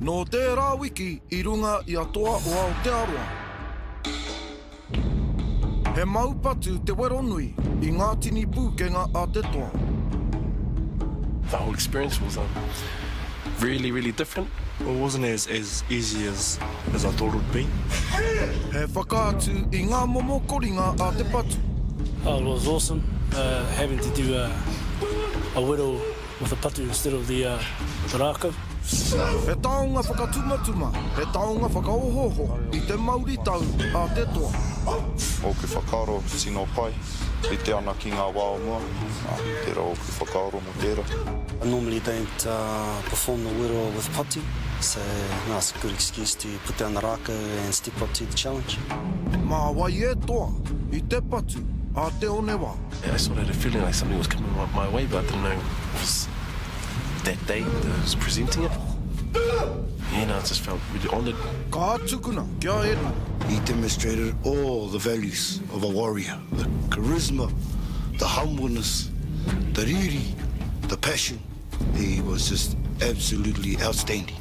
Nō tērā wiki i runga i a Toa o Aotearoa. He mau patu te wero nui i ngā tini pūkenga a te toa. The whole experience was um, really, really different. It wasn't as, as easy as, as I thought it would be. He whakaatu i ngā momo koringa a te patu. Oh, it was awesome uh, having to do a, a wero with a patu instead of the, uh, the rākau. He taonga whakatumatuma, he taonga whakaohooho i te mauritau a te toa. Ōku whakaaro tino pai, rite ana ki ngā wā o mua, ā, tērā ōku whakaaro mō tērā. I normally don't perform the wero with patu, so no, it's a good excuse to put down the rākau and step up to the challenge. Mā wai e toa i te patu a te onewa? I sort of had a feeling like something was coming my way, but I didn't know it was that day that I was presenting it. Yeah, no, I just felt really honoured. Ka tukuna kia Edwin. He demonstrated all the values of a warrior, the charisma, the humbleness, the riri, the passion. He was just absolutely outstanding.